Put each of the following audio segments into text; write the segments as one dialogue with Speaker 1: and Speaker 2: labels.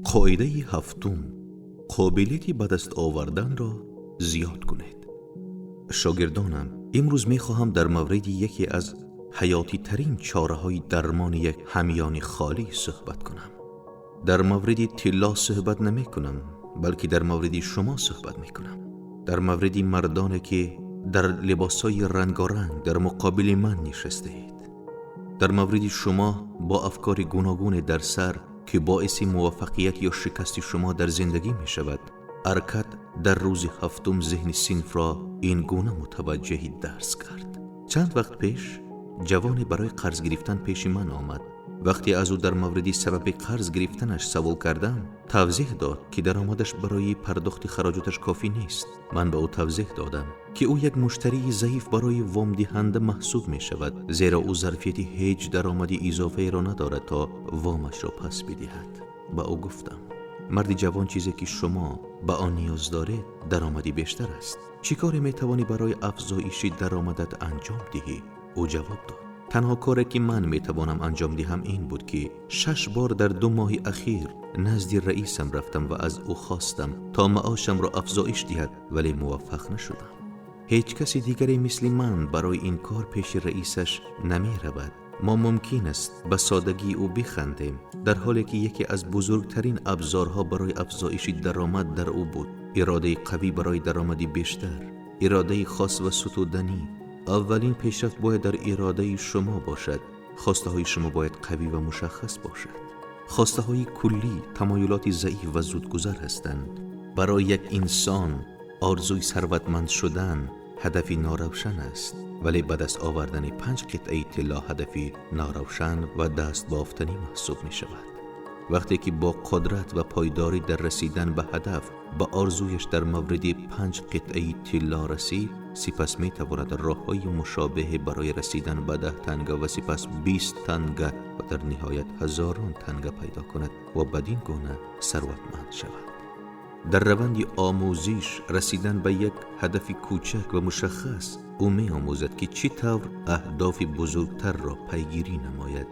Speaker 1: Қоидаи ҳафтум: қобилияти ба даст оварданро зиёд кунед. Шогирдонам, имрӯз мехоҳам дар мавриди яке аз ҳаётитарин чораҳои дармони як ҳамёни холӣ суҳбат кунам. Дар мавриди тилло суҳбат намекунам, балки дар мавриди шумо суҳбат мекунам. Дар мавриди мардоне ки дар либосҳои рангоранг дар муқобили ман нишастаед. Дар мавриди шумо бо афкори гуногуне дар сар ки боиси муваффақият ё шикасти шумо дар зиндагӣ мешавад. Аркад дар рӯзи ҳафтум зеҳни синфро ин гуна мутаваҷҷеҳи дарс кард. Чанд вақт пеш ҷавоне барои қарз гирифтан пеши ман омад. Вақте аз ӯ дар мавриди сабаби қарз гирифтанаш савол кардам, тавзеҳ дод, ки даромадаш барои пардохти хароҷоташ кофӣ нест. Ман ба ӯ тавзеҳ додам, ки ӯ як муштарии заиф барои вомдиҳанда маҳсуб мешавад, зеро ӯ зарфияти ҳеҷ даромади изофаеро надорад то вомашро пас бидиҳад. Ба ӯ гуфтам: марди ҷавон, чизе ки шумо ба он ниёз доред, даромади бештар аст. Чӣ коре метавонӣ барои афзоиши даромадат анҷом диҳӣ? Ӯ ҷавоб дод: танҳо коре ки ман метавонам анҷом диҳам ин буд, ки 6 бор дар 2 моҳи ахир назди раисам рафтам ва аз ӯ хостам то маошамро афзоиш диҳад, вале муваффақ нашудам. Ҳеҷ каси дигаре мисли ман барои ин кор пеши раисаш намеравад. Мо мумкин аст ба содагии ӯ бихандем, дар ҳоле ки яке аз бузургтарин абзорҳо барои афзоиши даромад дар ӯ буд. Иродаи қавӣ барои даромади бештар, иродаи хос ва сутуданӣ. Аввалин пешрафт бояд дар иродаи шумо бошад. Хостаҳои шумо бояд қавӣ ва мушаххас бошад. Хостаҳои куллӣ тамаюлоти заиф ва зудгузар ҳастанд. Барои як инсон орзуи сарватманд шудан ҳадафи норавшан аст, вале ба даст овардани 5 қитъаи тилло ҳадафи норавшан ва дастбофтанӣ маҳсуб мешавад. Вақте ки бо қудрат ва пойдорӣ дар расидан ба ҳадаф ба орзуяш дар мавриди 5 қитъаи тилло расид, сипас метавонад роҳҳои мушобеҳе барои расидан ба 10 танга ва сипас 20 танга ва дар ниҳоят ҳазорон танга пайдо кунад ва бадин гуна сарватманд шавад. Дар раванди омӯзиш расидан ба як ҳадафи кӯчак ва мушаххас, ӯ меомӯзад, ки чӣ тавр аҳдофи бузургтарро пайгирӣ намояд.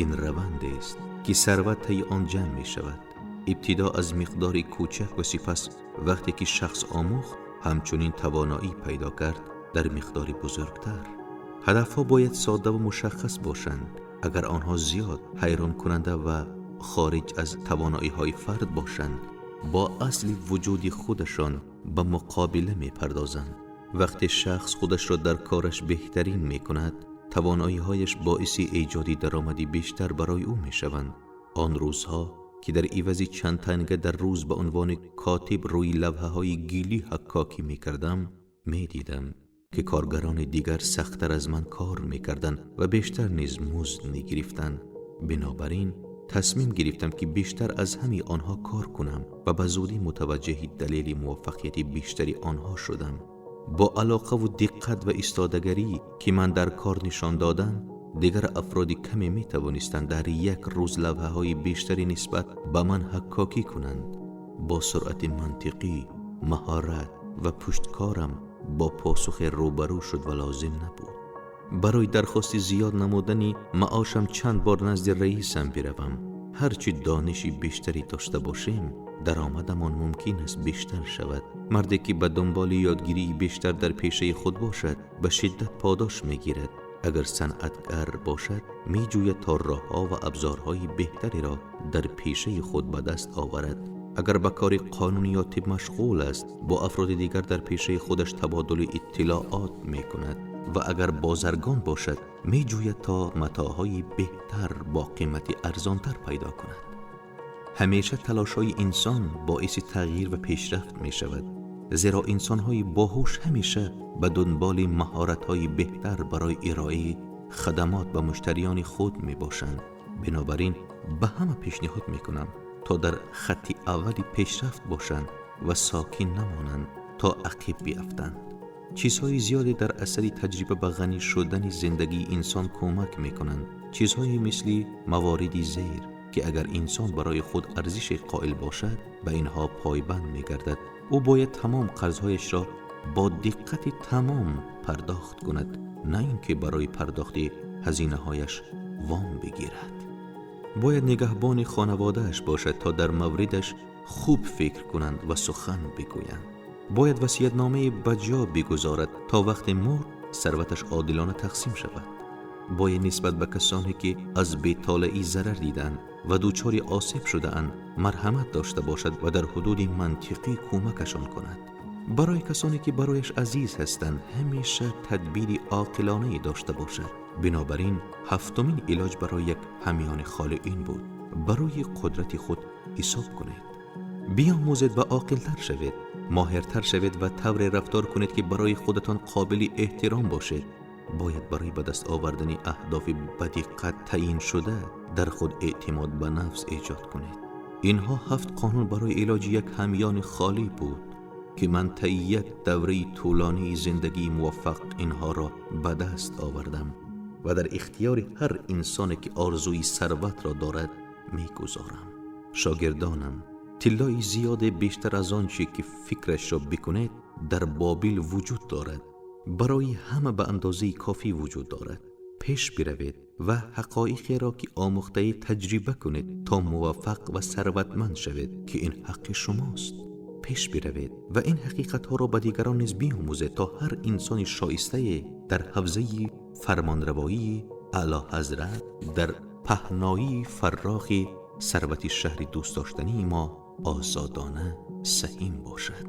Speaker 1: Ин равандест, ки сарват таи он ҷамъ мешавад. Ибтидо аз миқдори кӯчак ва сипас вақте ки шахс омӯхт, ҳамчунин тавоноӣ пайдо кард дар миқдори бузургтар. Ҳадафҳо бояд сода ва мушаххас бошанд. Агар онҳо зиёд ҳайронкунанда ва хориҷ аз тавоноиҳои фард бошанд, бо асли вуҷуди худашон ба муқобила мепардозанд. Вақте шахс худашро дар кораш беҳтарин мекунад, тавоноиҳояш боиси эҷоди даромади бештар барои ӯ мешаванд. Он рӯзҳо ки дар ивази чанд танга дар рӯз ба унвони котиб рӯи лавҳаҳои гилӣ ҳаккокӣ мекардам, медидам, ки коргарони дигар сахттар аз ман кор мекарданд ва бештар низ музд мегирифтанд. Бинобар ин тасмим гирифтам, ки бештар аз ҳамаи онҳо кор кунам ва ба зудӣ мутаваҷҷеҳи далели муваффақияти бештари онҳо шудам. Бо алоқаву диққат ва истодагарӣ, ки ман дар кор нишон додам, дигар афроди каме метавонистанд дар як рӯз лавҳаҳои бештаре нисбат ба ман ҳаккокӣ кунанд. Бо суръати мантиқӣ, маҳорат ва пушткорам бо посухе рӯбарӯ шуд ва лозим набуд барои дархости зиёд намудани маошам чанд бор назди раисам биравам. Ҳарчи дониши бештаре дошта бошем, даромадамон мумкин аст бештар шавад. Марде ки ба дунболи ёдгирии бештар дар пешаи худ бошад, ба шиддат подош мегирад. Агар санъатгар бошад, меҷӯяд то роҳҳо ва абзорҳои беҳтареро дар пешаи худ ба даст оварад. Агар ба кори қонунӣ ё тиб машғул аст, бо афроди дигар дар пешаи худаш табодули иттилоот мекунад. Ва агар бозаргон бошад, меҷӯяд то матоъҳои беҳтар бо қимати арзонтар пайдо кунад. Ҳамеша талошҳои инсон боиси тағйир ва пешрафт мешавад, зеро инсонҳои боҳуш ҳамеша ба дунболи маҳоратҳои беҳтар барои ироаи хадамот ба муштариёни худ мебошанд. Бинобар ин ба ҳама пешниҳод мекунам то дар хатти аввали пешрафт бошанд ва сокин намонанд то ақиб биафтанд. Чизҳои зиёде дар асари таҷриба ба ғанӣ шудани зиндагии инсон кӯмак мекунанд. Чизҳое мисли мавориди зер, ки агар инсон барои худ арзише қоил бошад, ба инҳо пойбанд мегардад. Ӯ бояд тамом қарзҳояшро бо диққати тамом пардохт кунад, на ин ки барои пардохти ҳазинаҳояш вом бигирад. Бояд нигаҳбони хонаводааш бошад, то дар мавридаш хуб фикр кунанд ва сухан бигӯянд. Бояд васиятномае ба ҷо бигузорад, то вақте мурд сарваташ одилона тақсим шавад. Бояд нисбат ба касоне ки аз бетолеӣ зарар диданд ва дучори осеб шудаанд, марҳамат дошта бошад ва дар ҳудуди мантиқӣ кӯмакашон кунад. Барои касоне ки барояш азиз ҳастанд, ҳамеша тадбири оқилонае дошта бошад. Бинобар ин ҳафтумин илоҷ барои як ҳамёни холӣ ин буд: барои қудрати худ ҳисоб кунед. Биомӯзед ва оқилтар шавед, моҳиртар шавед ва тавре рафтор кунед, ки барои худатон қобили эҳтиром бошед. Бояд барои ба даст овардани аҳдофи ба диққат таъйин шуда дар худ эътимод ба нафс эҷод кунед. Инҳо ҳафт қонун барои илоҷи як ҳамёни холӣ буд, ки ман таи як давраи тӯлонии зиндагии муваффақ инҳоро ба даст овардам ва дар ихтиёри ҳар инсоне ки орзуи сарватро дорад мегузорам. Шогирдонам, тиллои зиёде бештар аз он чӣ ки фикрашро бикунед дар Бобил вуҷуд дорад. Барои ҳама ба андозаи кофӣ вуҷуд дорад. Пеш биравед ва ҳақоиқеро ки омӯхтаед таҷриба кунед, то муваффақ ва сарватманд шавед, ки ин ҳаққи шумост. Пеш биравед ва ин ҳақиқатҳоро ба дигарон низ биомӯзед, то ҳар инсони шоистае дар ҳавзаи фармонравоии Аълоҳазрат дар паҳноии фаррохи сарвати шаҳри дӯстдоштании мо озодона саҳим бошад.